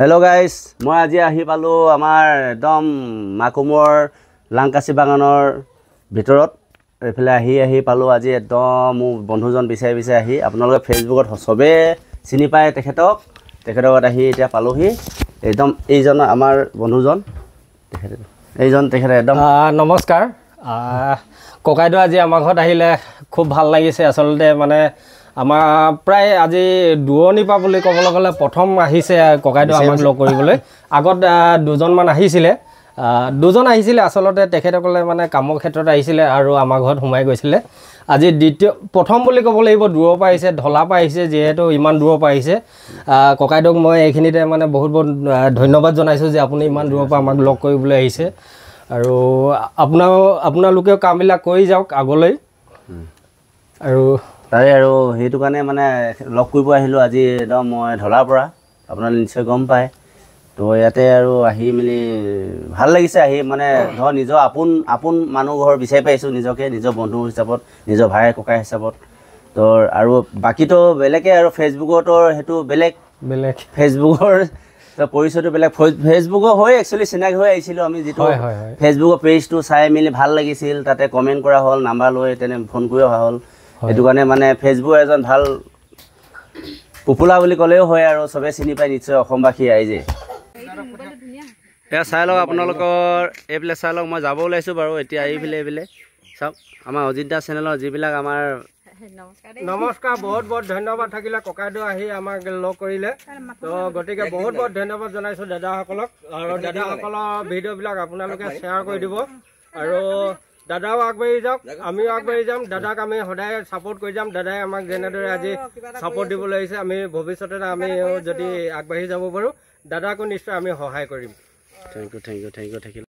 Hello' guys, মই আজি আহি পালোঁ আমাৰ একদম মাকুমৰ লাংকাচি বাগানৰ ভিতৰত। এইফালে আহি আহি পালোঁ আজি একদম মোৰ বন্ধুজন বিচাৰি বিচাৰি আহি। আপোনালোকে ফেচবুকত চবেই চিনি পায় তেখেতক। তেখেতৰ ঘৰত আহি এতিয়া পালোহি। একদম এইজন আমাৰ বন্ধুজন, তেখেতে এইজন, তেখেতে একদম। নমস্কাৰ ককাইদেউ, আজি আমাৰ ঘৰত আহিলে, খুব ভাল লাগিছে। আচলতে মানে আমাৰ প্ৰায় আজি দূৰণিৰ পৰা বুলি ক'বলৈ গ'লে প্ৰথম আহিছে ককাইদেউ আমাক লগ কৰিবলৈ। আগত দুজনমান আহিছিলে, দুজন আহিছিলে। আচলতে তেখেতসকলে মানে কামৰ ক্ষেত্ৰত আহিছিলে আৰু আমাৰ ঘৰত সোমাই গৈছিলে। আজি দ্বিতীয় প্ৰথম বুলি ক'ব লাগিব, দূৰৰ পৰা আহিছে, ঢলাৰ পৰা আহিছে। যিহেতু ইমান দূৰৰ পৰা আহিছে, ককাইদেউক মই এইখিনিতে মানে বহুত বহুত ধন্যবাদ জনাইছোঁ যে আপুনি ইমান দূৰৰ পৰা আমাক লগ কৰিবলৈ আহিছে। আৰু আপোনালোকেও কামবিলাক কৰি যাওক আগলৈ। আৰু তাৰে আৰু সেইটো কাৰণে মানে লগ কৰিব আহিলোঁ আজি একদম মই ঢলাৰ পৰা, আপোনালোকে নিশ্চয় গম পায়। তো ইয়াতে আৰু আহি মেলি ভাল লাগিছে আহি, মানে ধৰ নিজৰ আপোন আপোন মানুহ ঘৰ বিচাৰি পাইছোঁ নিজকে, নিজৰ বন্ধু হিচাপত, নিজৰ ভাই ককাই হিচাপত। তো আৰু বাকীতো বেলেগে আৰু ফেচবুকতো সেইটো বেলেগ বেলেগ, ফেচবুকৰ পৰিচয়টো বেলেগ। ফেচবুকৰ হৈ একচুৱেলি চিনাকি হৈ আহিছিলোঁ আমি, যিটো হয় হয় হয় ফেচবুকৰ পেজটো চাই মেলি ভাল লাগিছিল, তাতে কমেণ্ট কৰা হ'ল, নাম্বাৰ লৈ তেনে ফোন কৰি অহা হ'ল। সেইটো কাৰণে মানে ফেচবুকৰ এজন ভাল পপুলাৰ বুলি ক'লেও হয় আৰু চবে চিনি পায় নিশ্চয় অসমবাসী ৰাইজে। এয়া চাই লওক আপোনালোকৰ এইফালে চাই লওক, মই যাব ওলাইছোঁ বাৰু এতিয়া। এইফালে চাওক আমাৰ অজিত দা চেনেলৰ যিবিলাক আমাৰ। নমস্কাৰ, বহুত বহুত ধন্যবাদ থাকিলে। ককাইদেউ আহি আমাক লগ কৰিলে, তো গতিকে বহুত বহুত ধন্যবাদ জনাইছোঁ দাদাসকলক। আৰু দাদাসকলৰ ভিডিঅ'বিলাক আপোনালোকে শ্বেয়াৰ কৰি দিব আৰু দাদাও আগবাঢ়ি যাওক, আমিও আগবাঢ়ি যাম। দাদাক আমি সদায় ছাপোৰ্ট কৰি যাম। দাদাই আমাক যেনেদৰে আজি ছাপোৰ্ট দিবলৈ আহিছে, আমি ভৱিষ্যতে আমিও যদি আগবাঢ়ি যাব পাৰোঁ, দাদাকো নিশ্চয় আমি সহায় কৰিম। Thank you, thank you, thank you থাকিল।